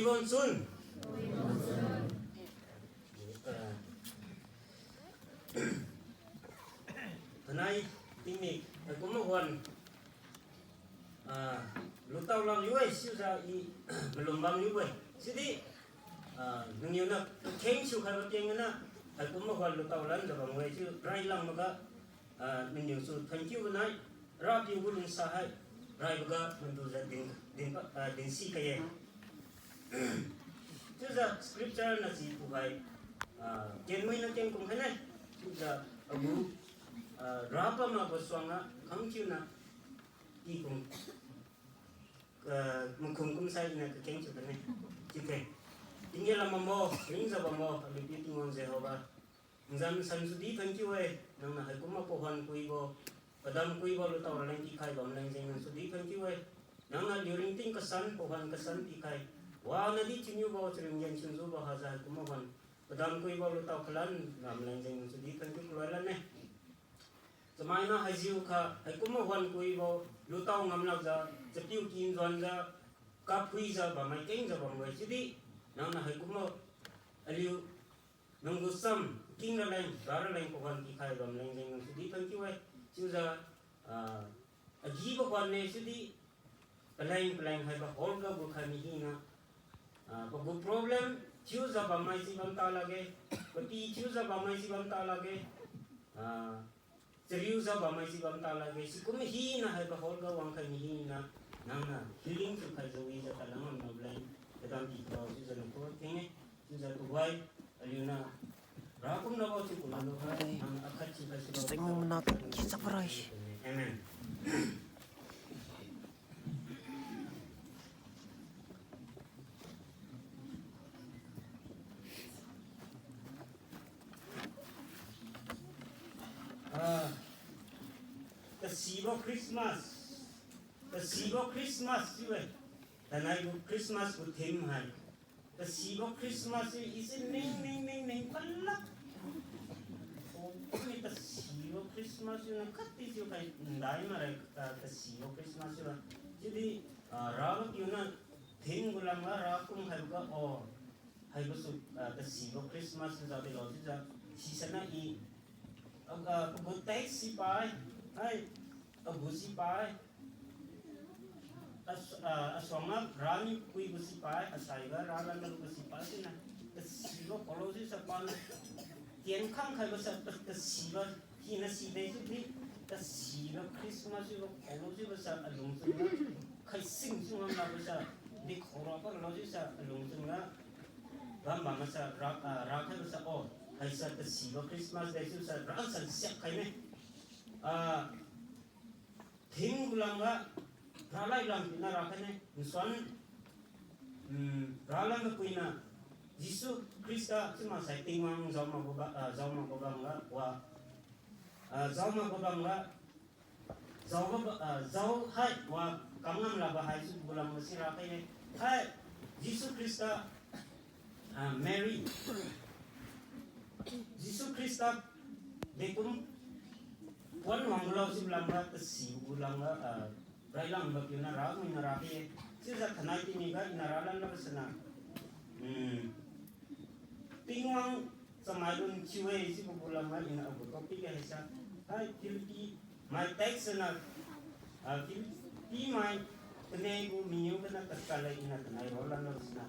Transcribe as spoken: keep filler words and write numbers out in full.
Ronsun. Ah, tanai tingmik, haikum mahuan, ah, lutao lam liu-e, siujiu i malum bam liu-e. Sidi, ah, nangniu na kheng siu khaibo tieng na, haikum mahuan lutao lanjiu bam-e, chiu rai lang maga, ah, nangniu su thank you nai, Rapiu gu lungsa hai, raiboga mandujiu din, din, ah, dinsi khai-e. Chiujiu scripture na si pu hai, ah, kenmui na keng kum khai ne. Chiujiu agu, ah, rapa mabo suang a khang thiu na, i kum, ah, makhum kum sai na kakeng thiu khai ne. Chiu khai. Tingge lam bambo, ringjiu bambo, aliu pi Tingwang Jehovah. Nzan san sudi thank you e, nangniu haikum ma pahuan kuibo, padam kuibo lutao raleng pikhai bam leng jeng nang sudi thank you e. Nangniu liu ringting kasan, pahuan kasan pikhai. Wa nadi chiniubo, charing yen chunjubo hajiu haikum mahuan, padam kuibo lutao kalan bam leng jeng nang sudi thank you kaloi lan-e. Chamaina haijiu kha, haikum mahuan kuibo, lutao ngam lakjiu, chapiu kin juanjiu, kaphuijiu, bammai kengjiu bambo-e chiudi, nangniu haikum ma aliu nang gu sam, king raleng, ra raleng pahuan pikhai bam leng jeng nang sudi thank you e. Chiujiu, ah, agibo huan ne chiudi, paleng paleng haibo hall ga gu khai mi hina, ah, pagu problem, thiujiu bammai si bam ta lakge, papi thiujiu bammai si bam ta lakge, ah, chariujiu bammai si bam ta lakge, sikum hina haibo hall ga wang khai mi hina, nangniu healing thiukhaijiu wijiu kalang ngam rabo leng, kadam pi kabo chiujiu nang ku theng-e, chiujiu tuhoi, aliu na, rakum rabo chiu kum ralo, nang akhat thiukhai si rabo. Amen. Ah, tasibo Christmas. Tasibo Christmas chiu-e. Tanai gu Christmas gu theme hai. Tasibo Christmas chiu ise ning ning ning ning palak. O, mi tasibo Christmas chiu na khatdi chiu khai ndai mara, ah, tasibo Christmas chiu ra. Chiudi, ah, rabo piu na theme gu lamga rakum khaiboga o. Haibo su, ah, tasibo Christmas chiujiu delo chiujiu. Sisana i, ah, ah, pagu text sipai, hai, agu sipai, as-, ah, asuangga rani kuibo sipai, asaiga ralan gu sipai sina, tasibo kalo chiujiu pana, tien khang khaibo sa, ta-, tasibo, hina side chiudi, tasibo Christmas chiubo kalo chiubo sa alungchun ga, khaising chiu ngam lakbo sa, di khora pa kalo chiusa alungchun ga, bam bam masa ra, ah, rakhaibo sa o, haisa tasibo Christmas de chiusa rasan siak khai ne. Ah, theme gu lamga, ralai lam pina rakhai ne, nsuan, mm, ralam ga puina, Jesu Khrista chiu maksai Tingwang jaomakbo ba, ah, jaomakbo bamga wa, ah, jaomakbo bamga, jao ba, ah, jao hai wa kam ngam lakbo hai chiu gu lamga si rakhai-e. Hai, Jesu Khrista, ah, Mary. Jesu Khrista dekum puan wanglo chiu lamga, tasi gu lamga, ah, railam ba piu na ra, mui na rakhai-e. Chiujiu thainai tingmik ga ina ralam labo sina. Hmm. Tingwang chamaidung thiu-e chiubo gu lamga ina agu topic ga haisa. Hai, Philippi mai text na, ah, Philippi mai kane gu miniu gana kakalai ina tanai ralam labo sina.